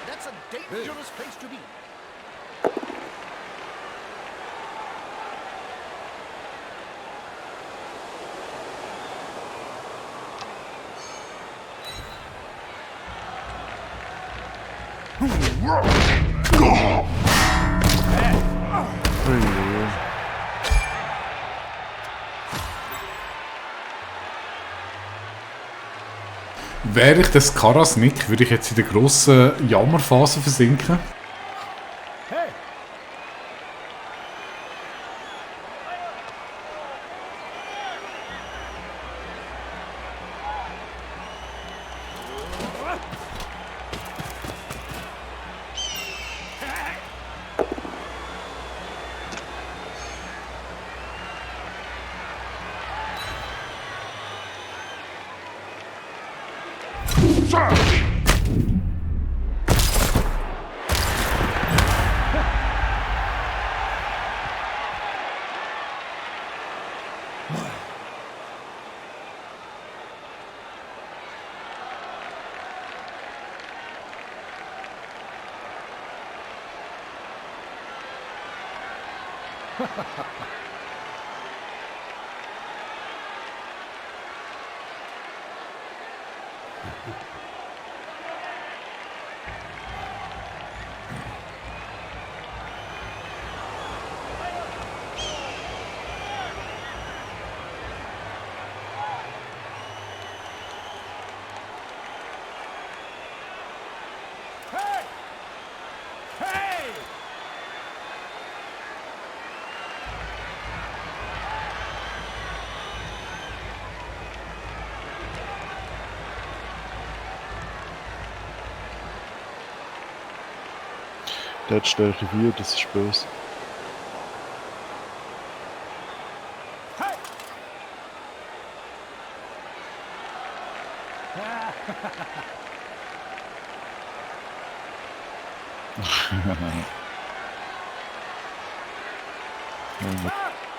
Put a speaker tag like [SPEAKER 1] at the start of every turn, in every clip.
[SPEAKER 1] That's a dangerous place to be.
[SPEAKER 2] Wäre ich das Karas nicht, würde ich jetzt in der grossen Jammerphase versinken.
[SPEAKER 3] Der hat Stärke 4, das ist böse.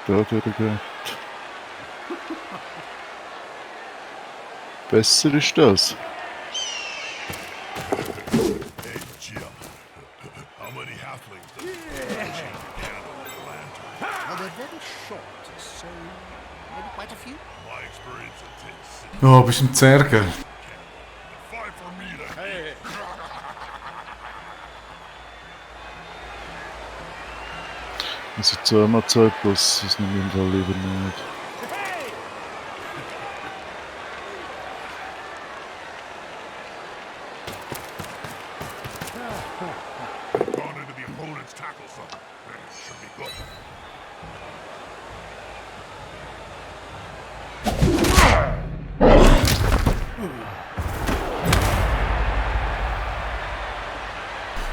[SPEAKER 3] Dort wieder gehabt. Besser ist das.
[SPEAKER 4] Hey, Jim. How many halflings does she handle in Atlanta?
[SPEAKER 1] Well, they're very short, so maybe quite a few.
[SPEAKER 4] My experience in Tennessee.
[SPEAKER 2] Oh, bist du ein Zerger?
[SPEAKER 4] Fight for me to hey.
[SPEAKER 3] Also zweimal 2 plus, das nehme ich lieber nicht.
[SPEAKER 4] Gone into the opponent's tackle zone. Should be good.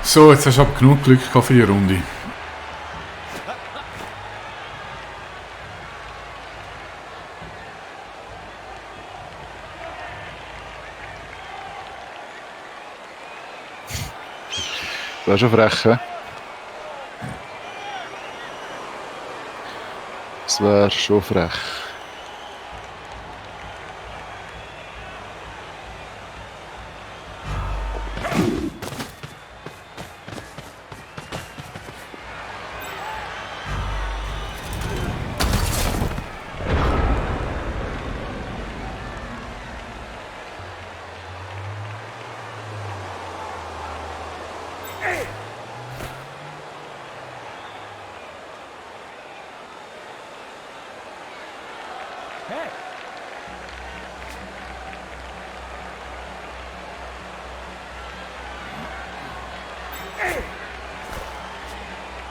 [SPEAKER 2] So, jetzt hast du aber genug Glück gehabt für die Runde.
[SPEAKER 3] Das ist schon frech, hä? Das wäre schon frech.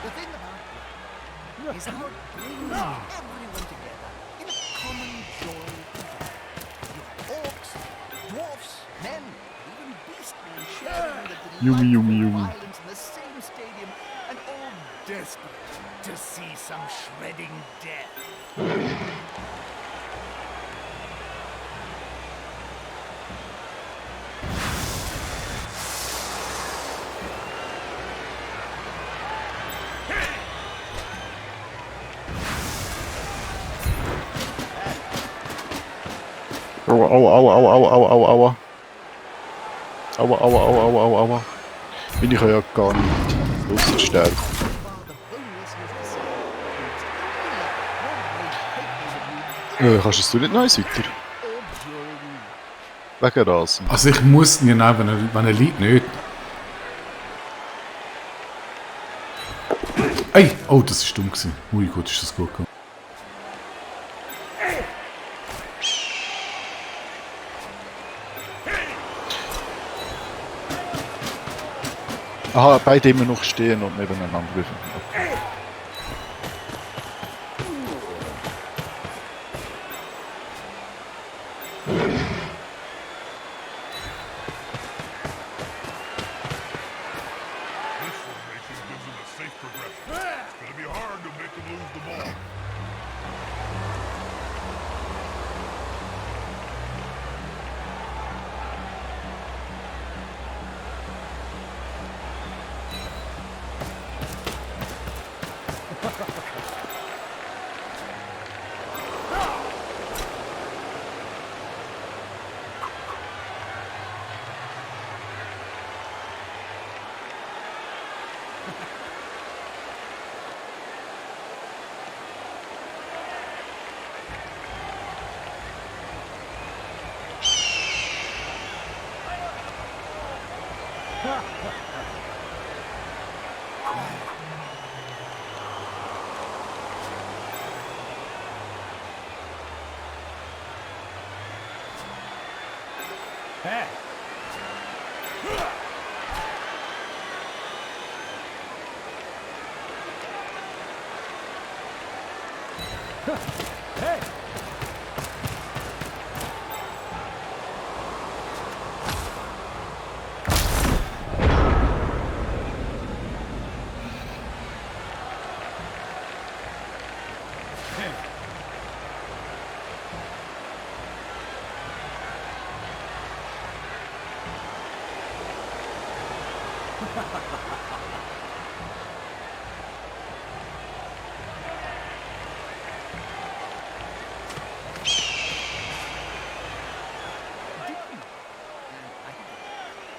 [SPEAKER 1] The thing about it is how it brings everyone together in a common joy together. You have orcs, dwarfs,
[SPEAKER 3] Yumi,
[SPEAKER 1] lights
[SPEAKER 3] yumi,
[SPEAKER 1] and
[SPEAKER 3] yumi.
[SPEAKER 1] violence in the same stadium, and all desperate to see some shredding death.
[SPEAKER 3] Aua, aua, aua, aua, aua, aua, aua, aua. Aua, aua, aua, aua, aua, aua. Bin ich ja gar nicht. Ausser sterben.
[SPEAKER 1] While the boneless was the same. One way
[SPEAKER 3] Kannst du nicht neu weiter?
[SPEAKER 1] or during
[SPEAKER 3] Wegen Rasen.
[SPEAKER 2] Also ich muss ihn nehmen, wenn er liegt, nicht. Ey! Oh, das ist dumm gewesen. Ui, gut, ist das gut gegangen.
[SPEAKER 3] Aha, beide immer noch stehen und nebeneinander würfeln.
[SPEAKER 4] This formation gives them a safe progression. It's gonna be hard to make them lose the ball.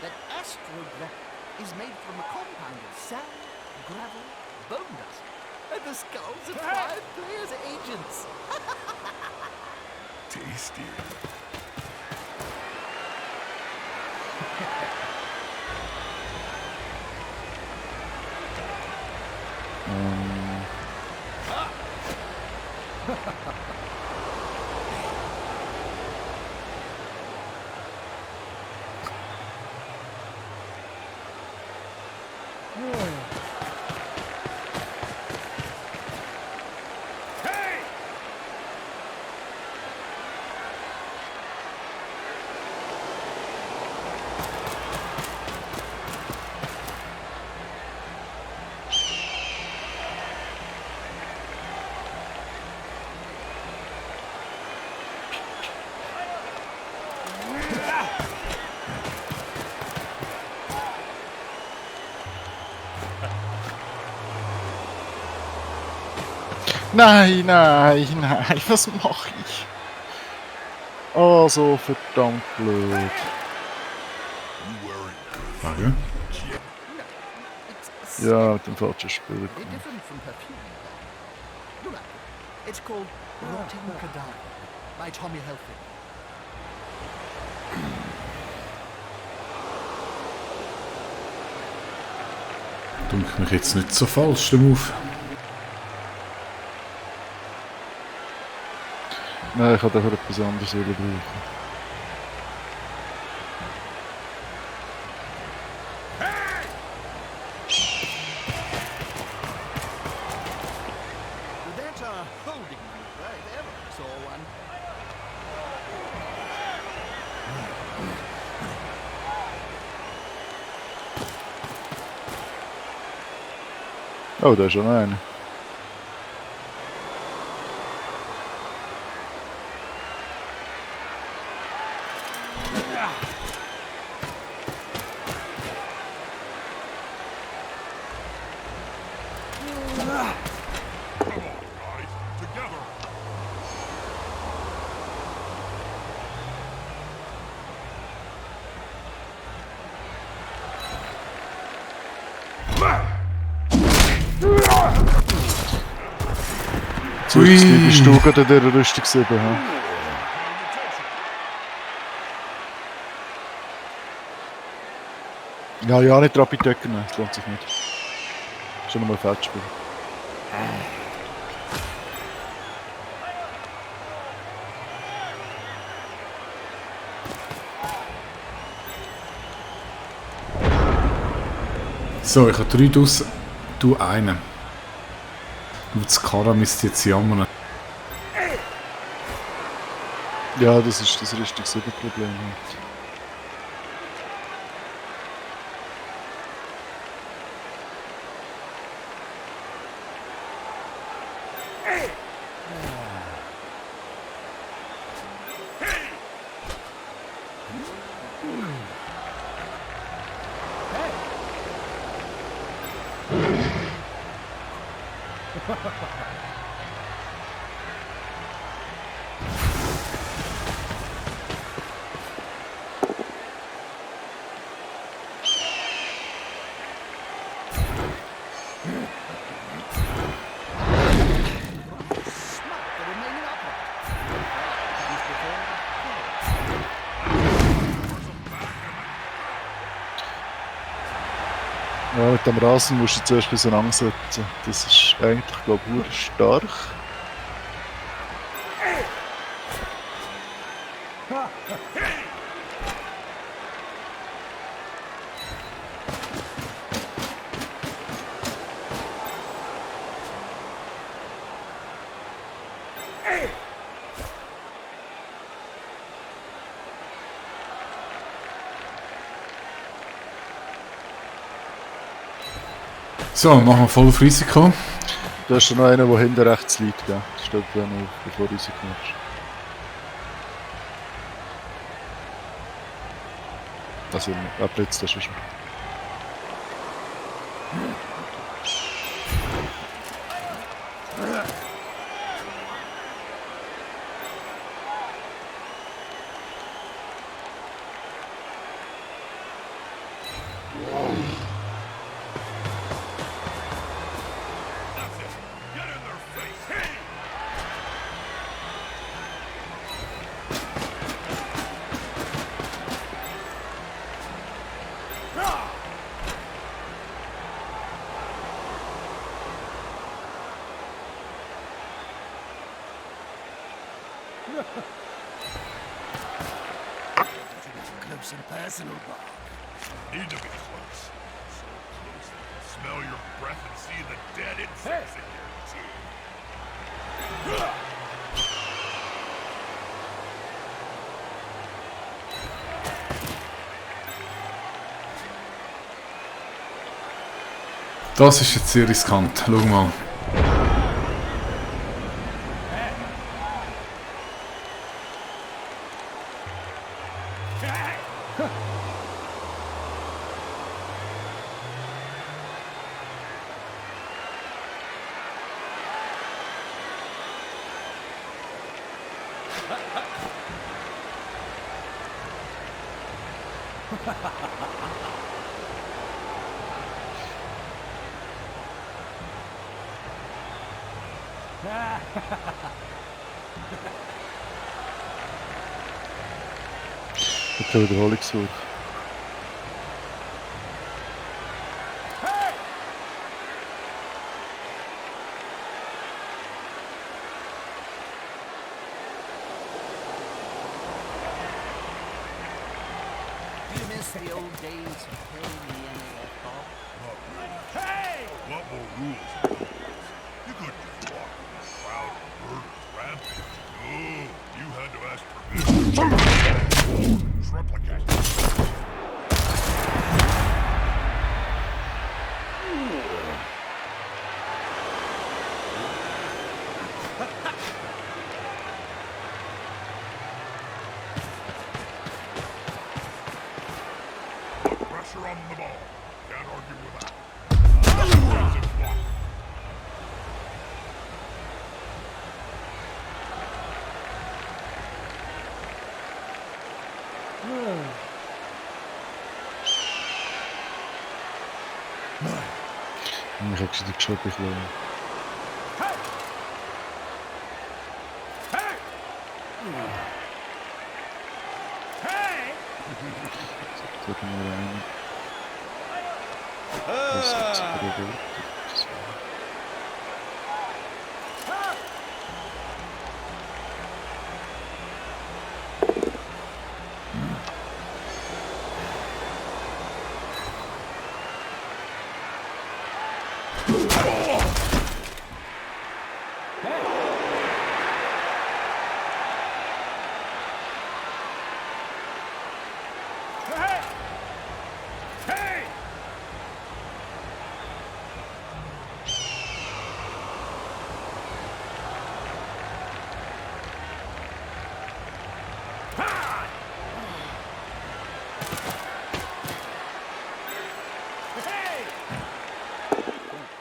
[SPEAKER 1] that Astrograph is made from a compound of sand, gravel, bone dust, and the skulls of 5 players' agents.
[SPEAKER 4] Tasty.
[SPEAKER 3] Nein, nein, nein, was mache ich? Oh, so verdammt blöd.
[SPEAKER 4] You wearing
[SPEAKER 2] Frage?
[SPEAKER 1] No, it's a
[SPEAKER 3] Ja, mit dem falschen Spieler.
[SPEAKER 1] bit different from perfume. Look at it. It's called Rotting Cadaver by Tommy Hilfiger.
[SPEAKER 2] Dunk mich jetzt nicht so falsch, der Move.
[SPEAKER 3] Nein, ich hätte einfach etwas anderes brauchen.
[SPEAKER 1] That's a holding maneuver if ever I saw one.
[SPEAKER 3] Oh, da ist schon noch einer.
[SPEAKER 4] Come on, guys. Together.
[SPEAKER 3] Zuerst bist du gerade in dieser Rüstung 7, ha? Ja, ja, nicht Rapid-Decker nehmen, das lohnt sich nicht. Schon nochmal Feldspiel.
[SPEAKER 2] So, ich habe 3 draussen, du einen. Und das Kara müsste jetzt jammern.
[SPEAKER 3] Ja, das ist das Rüstung 7-Problem halt.
[SPEAKER 1] Smack the remaining upright. Used before.
[SPEAKER 3] Ja, mit dem Rasen musst du zuerst auseinandersetzen. Das ist eigentlich, glaube ich, stark.
[SPEAKER 2] So, machen wir voll auf Risiko.
[SPEAKER 3] Da ist schon noch einer, der hinten rechts liegt. Ja. Das steht da noch, bevor du rauskommst. Also, Blitz, das ist schon.
[SPEAKER 4] That's it. Get in their face. Hey!
[SPEAKER 1] Close and personal, Bob.
[SPEAKER 4] Need to be close. So close they can smell your breath and see the dead insects in your teeth.
[SPEAKER 2] Das ist jetzt sehr riskant. Schau mal.
[SPEAKER 3] Der Wiederholungswurf.
[SPEAKER 1] Do you miss the old days of playing the NAF, Bob?
[SPEAKER 4] What more rules and rules? You couldn't just walk in a crowd of murderers rampage. No, you had to ask permission. Replicate.
[SPEAKER 3] Ich hätte gesagt, schon ein bisschen. Drücken wir rein. Das ist jetzt wieder gut.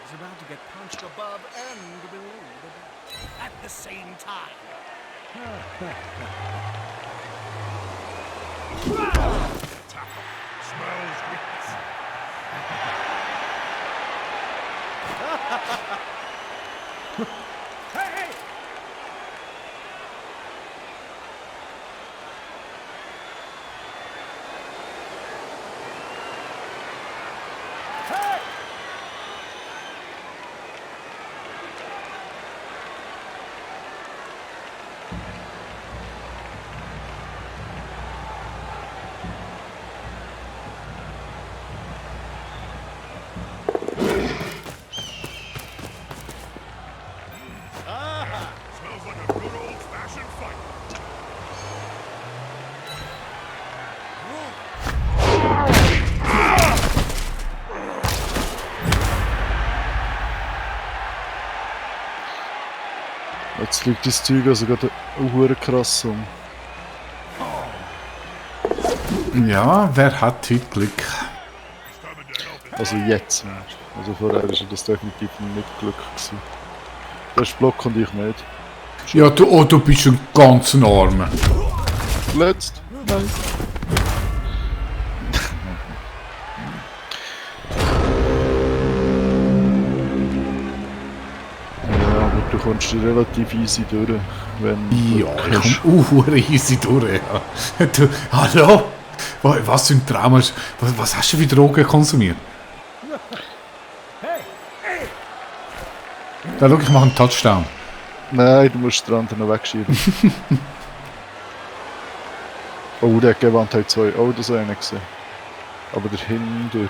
[SPEAKER 1] He's about to get punched above and below the belt at the same time.
[SPEAKER 4] Smells weakness. Smells like a good old-fashioned fight.
[SPEAKER 3] Jetzt liegt das Zeug also gerade hure krass um.
[SPEAKER 2] Ja, wer hat heute Glück?
[SPEAKER 4] He's coming to help.
[SPEAKER 3] Also jetzt. Also vorher war das definitiv nicht Glück gewesen. Das ist Block und ich nicht.
[SPEAKER 2] Ja, du bist ein ganz Armer.
[SPEAKER 3] Letzt. Nein. Ja, aber du kommst relativ easy durch, wenn
[SPEAKER 2] Ja,
[SPEAKER 3] du
[SPEAKER 2] ich komme easy durch. Ja. Du, hallo? Was für ein Trauma ist... Was hast du für Drogen konsumiert? Da schau, ich mache einen Touchdown.
[SPEAKER 3] Nein, du musst den anderen noch wegschieben. Oh, der Gewand hat zwei. Oh, das habe ich nicht gesehen. Aber der hindurch.